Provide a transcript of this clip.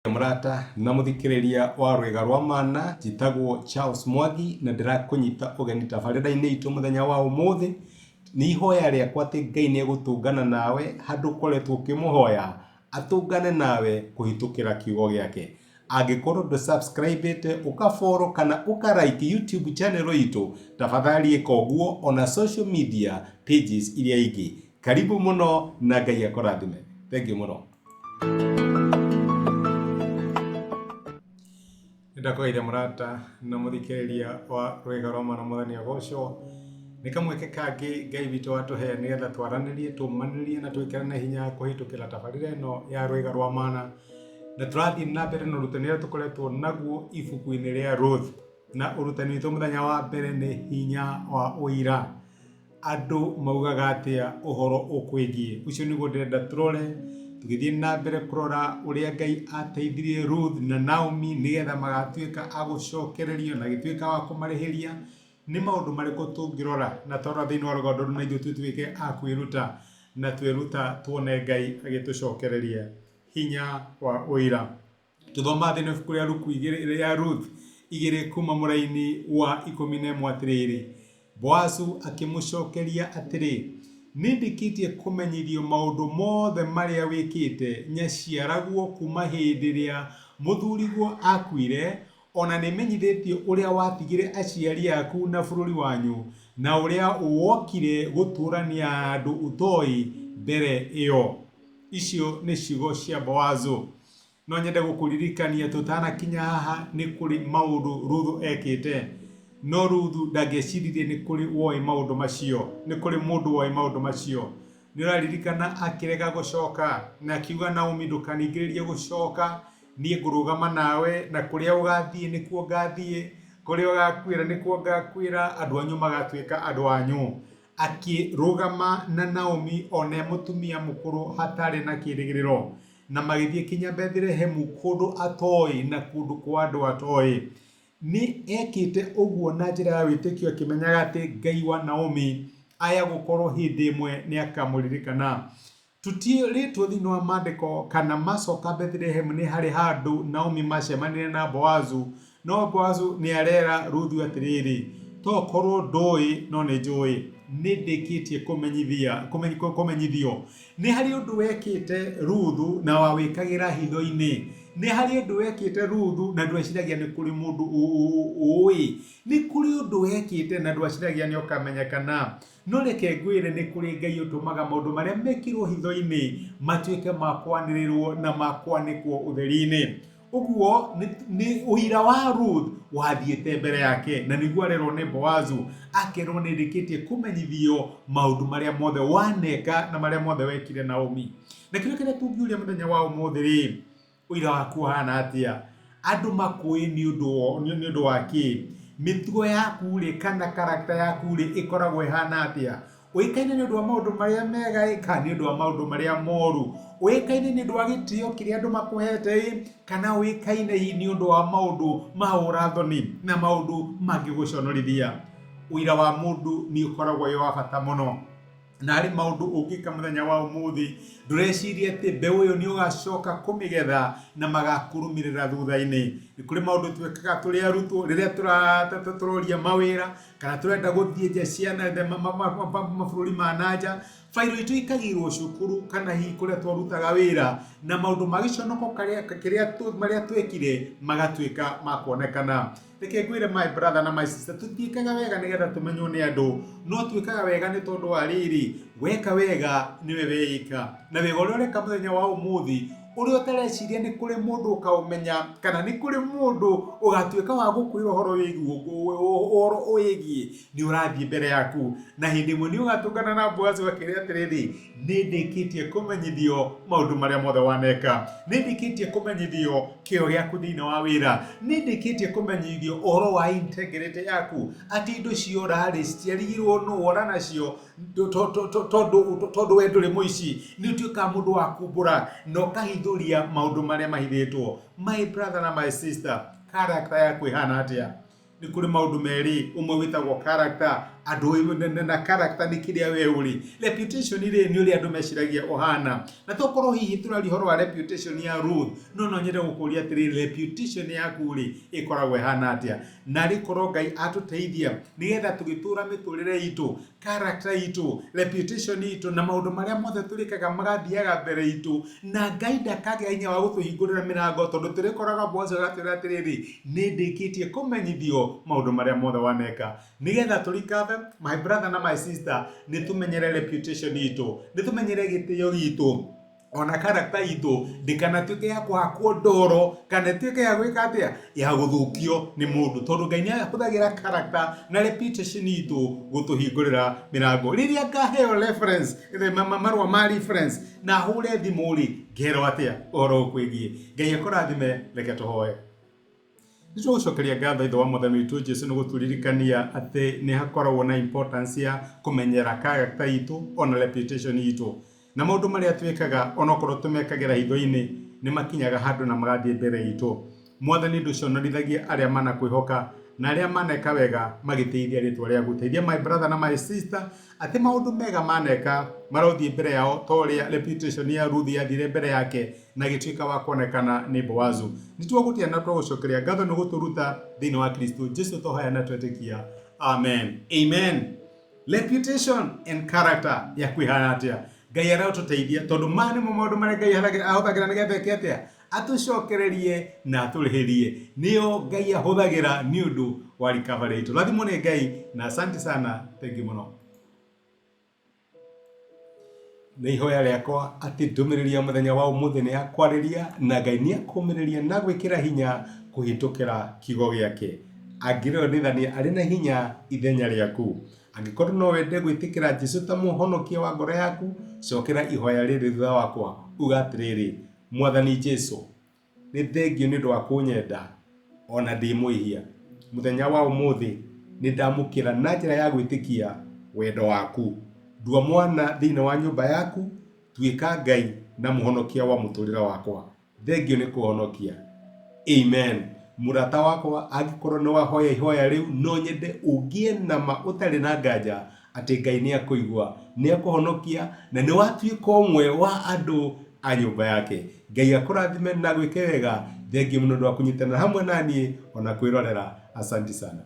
Mũrata na mũthikĩrĩria wa Rwĩga rwa Mana, njĩtagwo Charles Mwangi na ndĩrakũnyita ũgeni tabarĩra-inĩ itũ mũthenya wa ũmũthĩ. Nĩ ihoya rĩakwa atĩ Ngai nĩ egũtũngana nawe handũ ũkoretwo ũkĩmũhoya, atũngane nawe kũhĩtũkĩra kiugo gĩake. Angĩkorwo ndũ subscribe ĩte, ũka follow kana ũka like YouTube channel itũ, tafadhali ĩka ũguo ona social media pages iria ingĩ. Karibu mũno na Ngai akũrathime. Thengiũ mũno. Nĩndakũgeithia mũrata na mũthikĩrĩria wa Rwĩga rwa Mwana Mwathani agocwo. Nĩ kamweke kangĩ Ngai witũ atũhe nĩgetha twaranĩrie, tũmanĩrie na twĩkĩrane hinya kũhĩtũkĩra tabarĩra ĩno ya Rwĩga rwa Mana. Na tũrathiĩ na mbere na ũrutani ũrĩa tũkoretwo naguo ibuku-inĩ rĩa Ruth. Na ũrutani witũ mũthenya wa mbere nĩ hinya wa ũira. Andũ maugaga atĩa ũhoro ũkwĩgiĩ? Ũcio nĩguo ndĩrenda tũrore tũgĩthiĩ na mbere kũrora ũrĩa Ngai ateithirie Ruth na Naomi nĩgetha magatuĩka a gũcokererio na agĩtuĩka wa kũmarĩhĩria. Nĩ maũndũ marĩkũ tũngĩrora na twarora thĩinĩ wa rũgendo rũu na ithuĩ tũtuĩke a kwĩruta na tweruta tuone Ngai agĩtũcokereria hinya wa ũira. Tũthoma thĩinĩ wa ibuku rĩa Luku igĩrĩ rĩa Ruth igĩrĩ kuma mũraini wa 11 atĩrĩrĩ, Boazu akĩmũcokeria atĩrĩ, nĩ ndĩkĩtie kũmenyithio maũndũ mothe marĩa wĩkĩte nyaciaraguo kuma hĩndĩ ĩrĩa mũthuriguo aakuire, o na nĩmenyithĩtio ũrĩa watigire aciari aku na bũrũri wanyu, na ũrĩa wokire gũtũũrania andũ ũtoĩ mbere ĩyo. Icio nĩ ciugo cia Boazu. No nyende gũkũririkania tũtanakinya haha nĩ kũrĩ maũndũ Ruthu ekĩte. No Ruthu ndangĩeciririe nĩ kũrĩ woĩ maũndũ macio. Nĩ kũrĩ mũndũ woĩ maũndũ macio. Nĩ ũraririkana akĩrega gũcoka na akiuga Naomi ndũkaningĩrĩrie gũcoka, niĩ ngũrũgama nawe na kũrĩa ũgathiĩ nĩkuo ngathiĩ, kũrĩa ũgakuĩra nĩkuo ngakuĩra, andũ anyu magatuĩka andũ anyu. Akĩrũgama na Naomi one mũtumia mũkũrũ hatarĩ na kĩrĩgĩrĩro. Na magĩthiĩ kinya Bethilehemu kũndũ atoĩ na kũndũ kwa andũ atoĩ. Nĩ eekĩte ũguo na njĩra ya wĩtĩkio akĩmenyaga atĩ Ngai wa Naomi aya gũkorũo hĩndĩ ĩmwe nĩ akamũririkana. Tũtiĩrĩtwo thĩinĩ wa Maandĩko kana macoka Bethilehemu nĩ harĩ handũ Naomi macemanirie na Boazu, no Boazu nĩ arera Ruthu atĩrĩrĩ, tokorwo ndũĩ no nĩ njũĩ, nĩ ndĩkĩtie kũmenyithia, kũmenyithio. Nĩ harĩ ũndũ wekĩte Ruthu na wawĩkagĩra hitho-inĩ. Nĩ harĩ ũndũ wekĩte Ruthu na ndweciragia nĩ kũrĩ mũndũ ũĩ. Nĩ kũrĩ ũndũ wekĩte na ndweciragia nĩ ũkamenyekana. No reke ngwĩre nĩ kũrĩ Ngai ũtũmaga maũndũ marĩa mekirwo hitho-inĩ matuĩke ma kwanĩrĩrwo na ma kwanĩkwo ũtheri-inĩ. Ũguo nĩ ũira wa Ruth wathiĩte mbere yake na nĩguo arerwo nĩ Boazu akerwo nĩ ndĩkĩtie kũmenyithio maũndũ marĩa mothe waneka na marĩa mothe wekire Naomi. Na kĩrĩa kĩrĩa tũngiũria mũthenya wa ũmũthĩ rĩ, ũira waku ũhana atĩa? Andũ makũĩ nĩ ũndũ wa kĩ? Mĩtugo yaku rĩ kana character yaku rĩ ĩkoragwo ĩhana atĩa? Ũĩkaine nĩ ũndũ wa maũndũ marĩa mega ĩ kana nĩ ũndũ wa maũndũ marĩa moru? Ũĩkaine nĩ ũndũ wa gĩtĩo kĩrĩa andũ makũhete ĩ kana ũĩkaine hihi nĩ ũndũ wa maũndũ ma ũra-thoni na maũndũ mangĩgũconorithia? Ũira wa mũndũ nĩ ũkoragwo wĩ wa bata mũno. Na harĩ maũndũ ũngĩka mũthenya wa ũmũthĩ ndũreciria atĩ mbeũ ĩyo nĩ ũgacoka kũmĩgetha na magakũrũmĩrĩra thutha-inĩ. Nĩ kũrĩ maũndũ twĩkaga tũrĩ arutwo rĩrĩa tũroria mawĩra kana tũrenda gũthiĩ nja cia mabũrũri ma na nja, bairo itũ ikagirwo cukuru kana hihi kũrĩa twarutaga wĩra na maũndũ ma gĩconoko kĩrĩa marĩa twekire magatuĩka ma kuonekana. Reke ngwĩre my brother na my sister, tũtiĩkaga wega nĩgetha tũmenywo nĩ andũ, no twĩkaga wega nĩ tondũ wa rĩrĩ, weka wega nĩwe weĩka, na wega ũrĩa ũreka mũthenya wa ũmũthĩ ũrĩa ũtareciria nĩ kũrĩ mũndũ ũkaũmenya kana nĩ kũrĩ mũndũ ũgatuĩka wa gũkwĩra ũhoro wĩgiĩ ũhoro wĩgiĩ nĩ ũrathiĩ mbere yaku na hĩndĩ ĩmwe nĩ ũgatũngana na Boazu akĩrĩ atĩrĩrĩ nĩ ndĩkĩtie kũmenyithio maũndũ marĩa mothe waneka nĩ ndĩkĩtie kũmenyithio kĩo gĩaku thĩinĩ wa wĩra nĩ ndĩkĩtie kũmenyithio ũhoro wa integrity yaku atĩ indo ciora-rĩ citiarigirwo nũ wora nacio Tondũ we ndũrĩ mũici, nĩ ũtuĩkaga mũndũ wa kumbũra na ũkahithũria maũndũ marĩa mahithĩtwo. My brother na my sister, character yaku ĩhana atĩa? Nĩ kũrĩ maũndũ merĩ, ũmwe wĩtagwo character, Andũ na character nĩ kĩrĩa we ũrĩ. Reputation rĩ, nĩ ũrĩa andũ meciragia ũhana. Na tokorwo hihi tũraria ũhoro wa reputation ya Ruth, no no nyende gũkũria atĩrĩrĩ, reputation yaku rĩ, ĩkoragwo ĩhana atĩa? Na arĩ korwo Ngai atũteithia nĩgetha tũgĩtũra mĩtũrĩre itũ, character itũ, reputation itũ na maũndũ marĩa mothe tũrĩkaga magathiaga mbere itũ, na Ngai ndakagĩa hinya wa gũtũhingũrĩra mĩrango tondũ tũrĩkoraga Boazu agatwĩra atĩrĩrĩ, nĩ ndĩkĩtie kũmenyithio maũndũ marĩa mothe waneka. Nĩgetha tũrikave, my brother na my sister, nĩ tũmenyere reputation itũ, nĩ tũmenyere gĩtĩo gitũ, ona character itũ ndĩkanatuĩke ya kũhakwo ndoro kana ĩtuĩke ya gwĩka atĩa, ya gũthũkio nĩ mũndũ, tondũ Ngai nĩ ahũthagĩra character na reputation itũ gũtũhingũrĩra mĩrango. Rĩrĩa ngaheo reference, marũa ma reference na hũre thimũ rĩ, ngerwo atĩa ũhoro ũkwĩgiĩ? Ngai akũrathime. Reke tũhoe. Nĩ tũgũcokeria ngatho Ithe wa Mwathani witũ Jesu nĩ gũtũririkania atĩ nĩ hakoragwo na importance ya kũmenyera character itũ ona reputation itũ, na maũndũ marĩa twĩkaga onokorwo tũmekagĩra hitho-inĩ nĩ makinyaga handũ na magathiĩ mbere itũ. Mwathani, ndũconorithagie arĩa manakwĩhoka na arĩa maneka wega magĩtĩithia rĩtwa rĩaku. Teithia my brother na my sister atĩ maũndũ mega maneka marothiĩ mbere yao ta ũrĩa reputation ya Ruth yathire mbere yake na agĩtuĩka wa kuonekana nĩ Boazu. Nĩ twagũtĩa na twagũcokeria ngatho nĩ gũtũruta thĩinĩ wa Kristo Jesu twahoya na twetĩkia. Amen. Amen. Reputation and character yaku ĩhana atĩa? Ngai arotũteithia tondũ maya nĩmo maũndũ marĩa Ngai ahũthagĩra nĩgetha eke atĩa? Atũcokererie na atũrĩhĩrie. Nĩo Ngai ahũthagĩra nĩ ũndũ wa recovery itũ. Rathimwo nĩ Ngai na asante sana. Thank you mũno. Nĩ ihoya rĩakwa atĩ ndũmĩrĩri ya mũthenya wa ũmũthĩ nĩ yakwarĩria na Ngai nĩ akũmĩrĩria na gwĩkĩra hinya kũhĩtũkĩra kiugo gĩake. Angĩrĩonithania arĩ na hinya ithenya rĩaku. Angĩkorwo no wende gwĩtĩkĩra Jesu ta mũhonokia wa ngoro yaku, cokera ihoya rĩrĩ thutha wakwa. Uga atĩrĩrĩ, Mwathani Jesu, nĩ thengio nĩ ũndũ wa kũnyenda ona ndĩ mwĩhia. Mũthenya wa ũmũthĩ nĩ ndamũkĩra na njĩra ya gwĩtĩkia wendo waku. Ndua mwana thĩinĩ wa nyũmba yaku, tuĩka Ngai na mũhonokia wa mũtũrĩre wakwa. Thengio nĩ kũhonokia. Amen. Mũrata wakwa, angĩkorwo nĩ wahoya ihoya rĩu, no nyende ũgĩe na ma ũtarĩ na nganja atĩ Ngai nĩ akũigua, nĩ akũhonokia na nĩ watuĩka ũmwe wa andũ a nyũmba yake. Ngai akũrathime na gwĩke wega. Thengio mũno ũndũ wa kũnyitanĩra hamwe na niĩ ona kwĩrorera. Asanti sana.